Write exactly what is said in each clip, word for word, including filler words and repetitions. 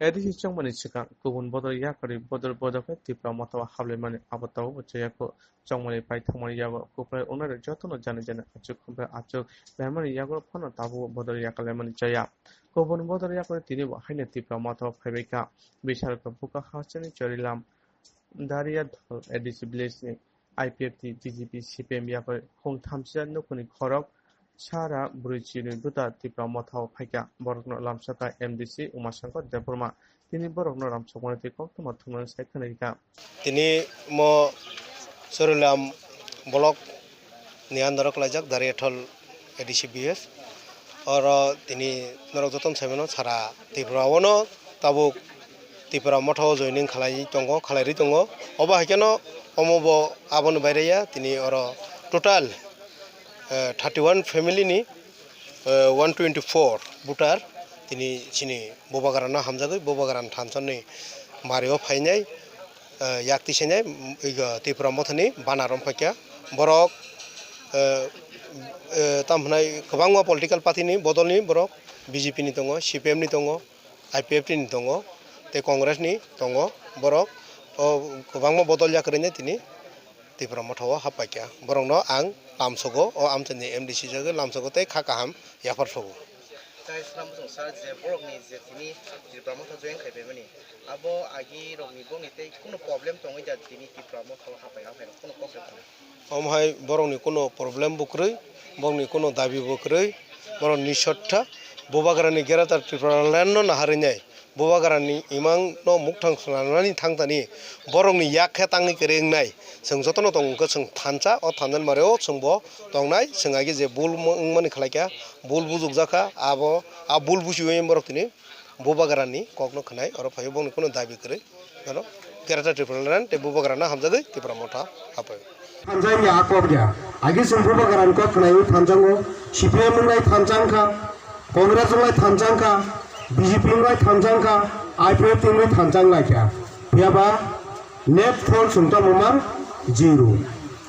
A D C chongmani swkang kubun bodol yakarwi bodol bodol khe Tipra Motha o hablaimani abo tabukbo chaya kho. Chongmani pai thangmani yago kwplai wngnai jotono jani jani achuk khumphai achuk laimani yago phano tabukbo bodol yakar laimani chaya. Kubun bodol yakarwi tinibo haino Tipra Motha o phaibai kha. Bisal khe buka hasteni Chorilam Daria Dhol A D C village ni I P F T, B J P, C P M yakarwi khung thamsija nukhungni khorok sara brwi chinwi duta Tipra Motha o phaikha. Borokno lamsaka M D C Umashankar Debbarma. Tini borokno ramsokmani tei koktwma thumnani sai khwnaikha. Tini mo Chorilam block ni under o kwlaijak Dariathol A D C B F. Oro tini norok jotono saimano sara Tripura o no tabuk Tipra Motha o joining khalai tongo, khalai ri tongo. Obo hai kheno omo bo aboni baire ya, tini oro total, eh, thirty one family ni, eh, one twenty four voter tini chini Bubagrano hamjagwi Bubagrani thansa ni mario phainai, eh, yak tisainai, mm, igo Tipra Mothani banner rom phaikha. Borok, eh, eh, tam hwnai kwbangma political party ni bodol ni borok, B J P ni tongo, C P M ni tongo, I P F T ni tongo, tei Congress ni tongo. Borok o kwbangma bodol yakarwi nai tini Tipra Motha o happaikha. Borokno ang lamsogo, o amchaini M D C jagwi lamsogo tei kha kaham yaphar sogo. Tai swnam bwswng sa je borokni je tini Tipra Motha join khai phaimani, abo agi rokni bongni tei kunu problem tongwi da tini Tipra Motha o hapai hapai rok kunu kok se thang. Omo hai borokni kunu problem bo kwrwi, borokni kunu dabi bo kwrwi, borok nisotha Bubagrani Greater Tripura Land no naharwi nai. Bubagrani imang no mukthang swnamnani thangtani borokni yak khe tangwi kwrwi wngnai. Chwng jotono tong wngkha chwng thansa, o thansa ni mare o chwngbo tongnai. Chwng agi je bul wngmani khlaikha, bul bujukjakha, abo a bul buchiwi borok tini Bubagrani kokno khwnai, oro phaio bongni kunu dabi kwrwi. Ano Greater Tripura Land tei Bubagrano hamjagwi Tipra Motha hapai. Thansa ya kok ya. Agi chwng Bubagrani kok khwnaiwi thansango, C P M wngnai thansa wngkha. Congress wnglai thansa wngkha, B J P wnglai thansa wngkha, I P F T wnglai thansa wnglaikha. Phiyaba net phone chwng tamo mar zero.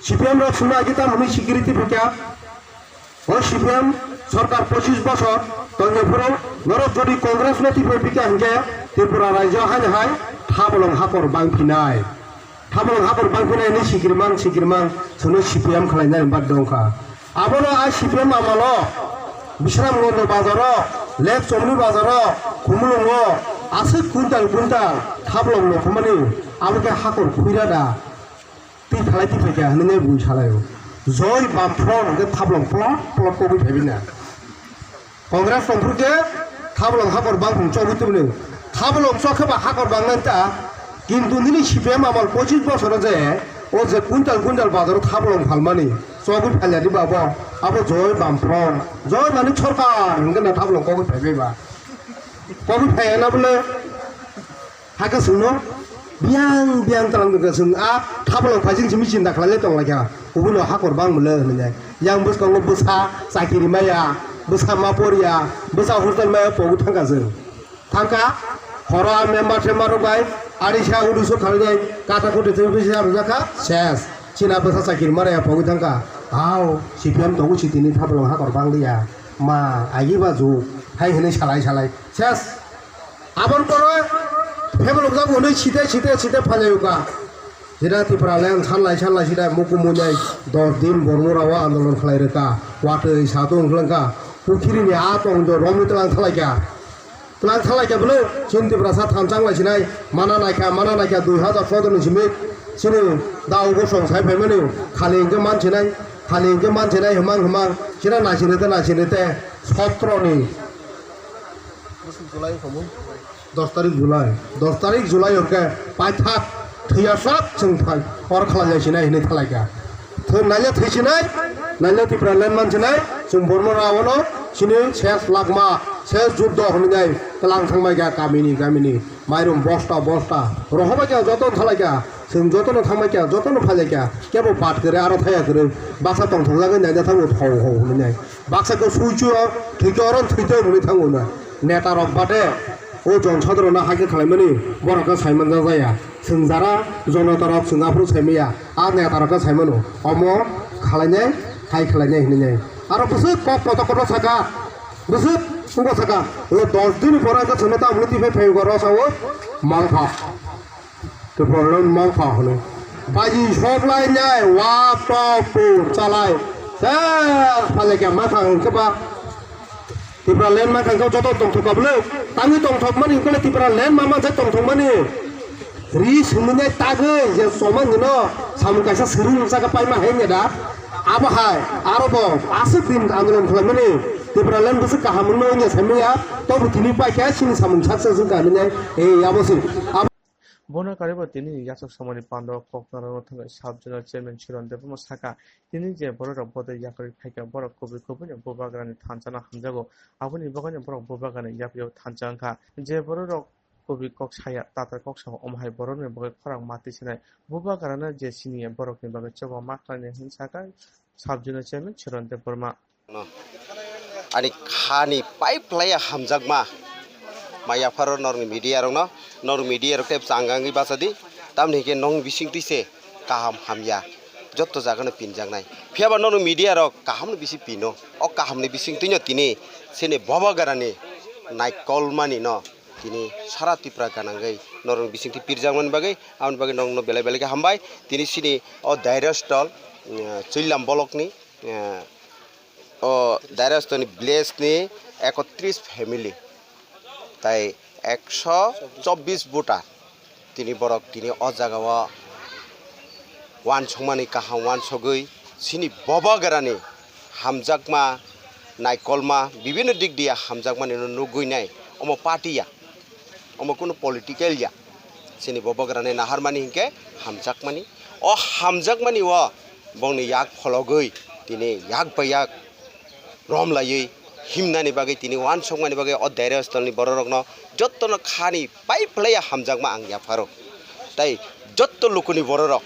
C P M rok chwngno agi tamo hwnwi security phikha. O C P M sorkar pochis bosor tongya phuru norok jodi Congress no tipai phikha hinkhe Tripura rajyo haino hai thabolong hakor bangphinai. Thabolong hakor bangphinai hinwi sikirmang sikirmang chwngno C P M khlainani bad dongkha. Abono a C P M amalo Bisramganj bazaro, Lake Chomni bazaro, Khumulwngo aswk quintal quintal thabolong nokhormani abo khe hakor khuira da. Twi phalai twi phaikha hinwi bui salaio. Joi Bamfront hwnkhe thabolong plot plot kogwi phaibina. Congress tongphuru khe thabolong hakor bangphung chogwi tubunwi. Thabolong chok khe ba hakor bangnani ta. Kintu nini C P M amal pochis bosoro je o je quintal quintal bazaro thabolong phalmani chogwi phalyani ba bo abo Joi Bamfront. Joi mani sorkar hwnkhe na thabolong kogwi phaibai ba. Kogwi phaiya na bole. Hakhe chwngno biyang biyang tlang tongkha chwng a thabolong phaising simi chinta khlailai tonglaikha. Kubui no hakor bang mwnwi hwnwi. Yang bwskango bwsa chakiri maya, bwsa ma porya, bwsa hostel maya pogwi thangkha chwng. Thangkha horo a member tember rok bai ani sa udu so khalai kata koti twi bisi arwjakha ses. China bwsa chakiri maya pogwi thangkha. Hao, C P M tongo si tini thabolong hakor bang liya. Ma, agi ba ju, hai hwnwi salai salai. Ses. Aboni pore phebelokjak hwnwi site site site phailaiuka. Jeta Tripura le ang sanlai sanlai sita muku muinai dos din bormura o andolon khlai rwkha. Watwi satung wngkha. Pukhiri ni a tong jo romwi twlang thalaikha. Twlang thalaikha bwle chini Tiprasa thansa wng lai sinai. Mana naikha mana naikha dui hazar sodro ni simi chini dao bosong sai phaimani khali hwnkhe man sinai. Khali hwnkhe man sinai hwmang hwmang sita naisini te naisini te sotro ni. Dos tarik July, dos tarik July hwnkhe paithak thwiya sak chwng phai oro khlai lai sinai hinwi thalaikha. Thwi naile thwi sinai, naile Tipra land man sinai, chwng borno raono sini ses lakma, ses juddo hwnwi nai twlang thangbai kha kamini kamini mairum bosta bosta rohobai kha joto thalaikha, chwng jotono thangbai kha, jotono phailaikha, kebo bat kwrwi aro thaya kwrwi baksa tongthokjagwi naina thango thong ho hwnwi nai. Baksa khe sui chuo, thwi khe oro thwi tei hwnwi thango na. Neta rok bade o jon sodro no hakhe khlaimani borok khe sai manjak jaya. Chwng jara jonota rok chwng aphuru sai maya. A neta rok khe sai mano. Omo khlainai, hai khlainai hinwi nai. Aro bwswk kok kotor kotor saka. Bwswk Wngkha saka, o dos din ni pore khe chwngno ta bwlwi twi phai phaio rosa o mangpha. Tei problem mangpha hwnwi. Baji sok lai nai, wa to pu chalai. Sa phalai kya ma thang khe ba. Tipra land ma thang khe joto tongthok ka bwlwi. Tangwi tongthok mani kole Tipra land ma ma je tongthok mani. Ri sumui nai tagwi je choma nino samung kaisa swrwng saka paima hai wngya da. Abo hai aro bo aswk din andolon khlaimani Tipra land bwswk kaham wngno wngya saimanya, tobo tini paikha chini samung success wngkha hinwi nai, ei abo se. Abo Bono kariba tini yachak samani pando kok narwkna thangwi sub zonal chairman Chiron Debbarma saka, tini je bororok bodol yakarwi phaikha, borok kubui kubuino bubagrani thanchano hamjago, aboni bagwino borok bubagrani yapri yapri thansa wngkha. Je bororok kubui kok saya, tatar kok sao, omo hai borokni bagwi khorang ma twi sinai. Bubagrano je siniya borokni bagwi choba ma khlainai hwn sakha sub zonal chairman Chiron Debbarma. No. Ani khani pipe laya hamjakma. Ma yapharo norni media rokno, norni media rok tei changangwi bachadi. Tamni hwnkhe nong bisingtwi se kaham hamya. Jotto jagano pinjaknai. Phiyaba norni media rok kahamni bisi pino. O kahamni bisingtwino tini chini Bubagrani naikolmani no tini sara Tripura ganangwi norok bisingtwi pirjakmani bagwi, aboni bagwi nokno belai belai khe hambai. Tini chini o Dairastol, eh, Chillam blockni, eh, o Dairastolni village ni ekotris family tai ekso chobbish voter. Tini borok tini o jaga o uansukmani kaham uansugwi chini Bubagrani hamjakma, naikolma, bibinno dik diya hamjakmani no nugwi nai. Omo party ya, omo kunu political ya, chini Bubagrani naharmani hinkhe hamjakmani. O hamjakmani o bongni yak phologwi tini yak bai yak romlaiwi himnani bagwi tini uansukmani bagwi o Dairastolni bororokno jottono khani pipe laya hamjakma ang yapharo. Tai jotto lukuni bororok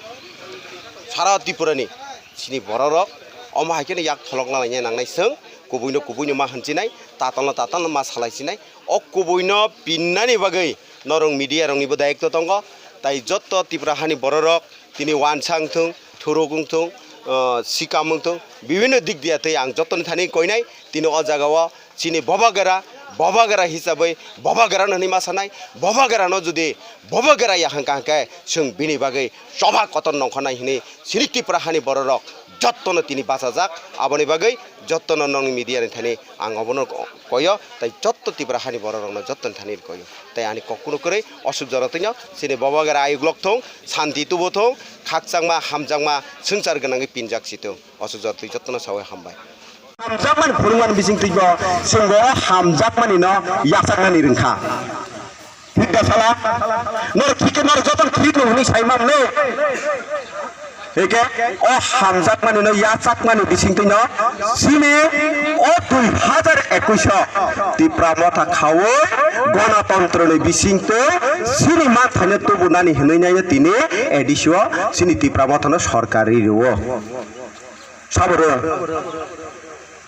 sara Tripurani chini bororok omo hai kheno yak pholokna laina nangnai chwng, kubuino kubuino ma hwnsinai, tatalno tatalno ma salaisinai. O kubuino pinnani bagwi norok media roknibo dayikto tongo. Tai jotto Tripura hani bororok tini uansa wngthung, thuruk wngthung, ah, sikam wngthung, bibinno dik diya tei ang jottoni thani koinai tini o jaga o chini Bubagra, Bubagra hisabwi Bubagrano hwnwi ma sanai, Bubagrano judi Bubagra ya hwnkha hwnkhe chwng bini bagwi choba kotor nongkhornai hwnwi chini Tripura hani bororok jottono tini bachajak. Aboni bagwi jottono nongni media ni thani ang obono ko-, koyo, tei jotto Tripura hani bororokno jottoni thani koyo. Tei ani kok kunu kwrwi osuk jora twino chini Bubagra ayuk lok thung, santi tubu thung, khakchangma, hamjakma, swngchar gwnangwi pinjak si thung. Osuk jora twi jottono sawi hambai. Hamjakmani phunukmani bisingtwibo chwngbo hamjakmanino yachaknani rwngkha. Thik da sala? Nor thik khe nor jotono thik no hwnwi sai mamno. Hike o hamjakmani no yachakmani bisingtwi no chini o dui hazar ekush o Tipra Motha khaui gonotontro ni bisingtwi chini manthaino tubunani hwnwi naino tini A D C o chini Tipra Motha no sorkar ri rwo. Sabo rw.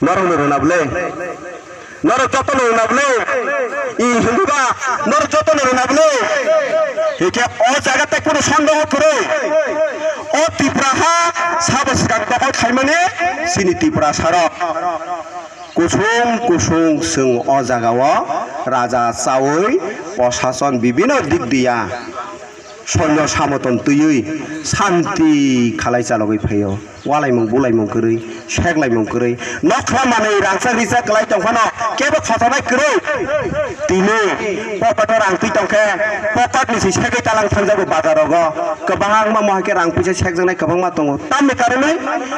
Norok no rwna bwle. Norok joto no rwna bwle. I hindu ba norok joto no rwna bwle. Hike o jaga tei kunu sondeho kwrwi. O Tipra ha sabo swkang dokhol khaimani chini Tiprasa rok. Kusung kusung chwng o jaga o raja chaui, prosason bibino dik diya. Soino samoton twiwi santi khalai chalogwi phaio. Walaimung bulaimung kwrwi, seklaimung kwrwi. Nokla manwi rangchak rijak kwlai tongphano kebo khotonai kwrwi. Tini pocket o rang twi tongkhe, pocket ni si segwi talang thangjago bazarogo. Kwbangma mo hai khe rang puisa sekjaknai kwbangma tongo. Tamni karonwi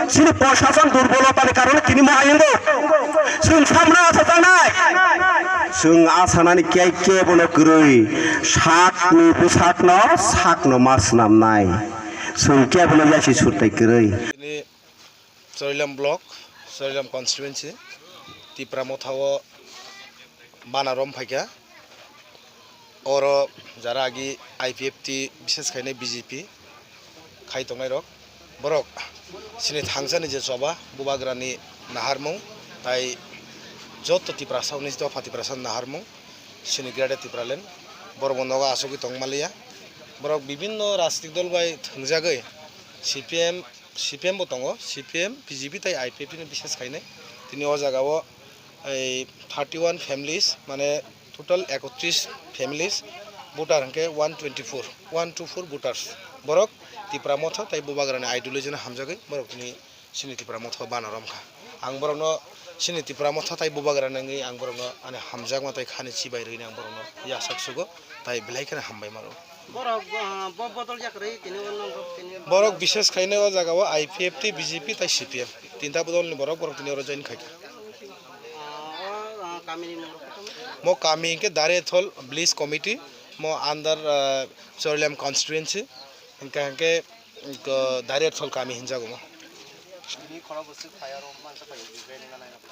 chini prosason durbolotani karonwi tini mo ayungo. Chwng samno achajaknai. Chwng asanani kei kebono kwrwi, sakni bwsakno sakno ma swnamnai. Chwng kebono yasi surtai kwrwi. Tini Charilam block, Charilam constituency, Tipra Motha o bana rom phaikha. Oro jara agi I P F T, bishes khainai B J P khai tongnai rok, borok chini thangsani je choba, Bubagrani naharmung, tai joto Tiprasa, unis dopha Tiprasa naharmung, chini Greater Tipraland, borok bo nogo achugwi tong maliya. Borok bibinno rajnitik dol bai thwngjagwi, C P M, C P M bo tongo, C P M, B J P tai I P F T ni bishes khainai. Tini o jaga o Ei thirty one families, mane total ekotris families, voter hwnkhe one twenty four, one two four voters. Borok Tipra Motha tai Bubagrani ideology no hamjagwi borok tini chini Tipra Motha o bana romkha. Ang borokno chini Tipra Motha tai Bubagra nangwi ang borokno ani hamjakma tai khani chibai rwini ang borokno yasak sugo, tai belai kheno hambai mano. Borok, ah, bo bodol jak rwi tini o nongo tini. Borok bishes khaino o jaga o I P F T, B J P tai C P M tinta bodolni borok, borok tini oro join khaikha. Ah, o, ah, kamini mung rok kotorma? Mo kami hwnkhe Dariathol Village Committee, mo under, ah, Chorilam constituency, hwnkhe hwnkhe, hwnkhe Dariathol kami hinjago mo. Tini khorang bwswk phai aro mansa phai joining nanai rok.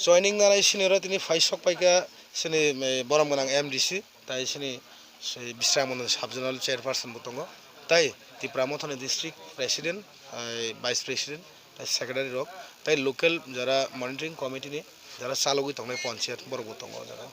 Joining nanai sini oro tini phai sok paikha sini, eh, borom gwnang M D C. Tai sini se Bisramon sub zonal chairperson bo tongo, tai Tipra Mothani district president, ai vice president, tai secretary rok, tai local jara monitoring committee ni jara chalogwi tongnai panchayat borok bo tongo o jaga.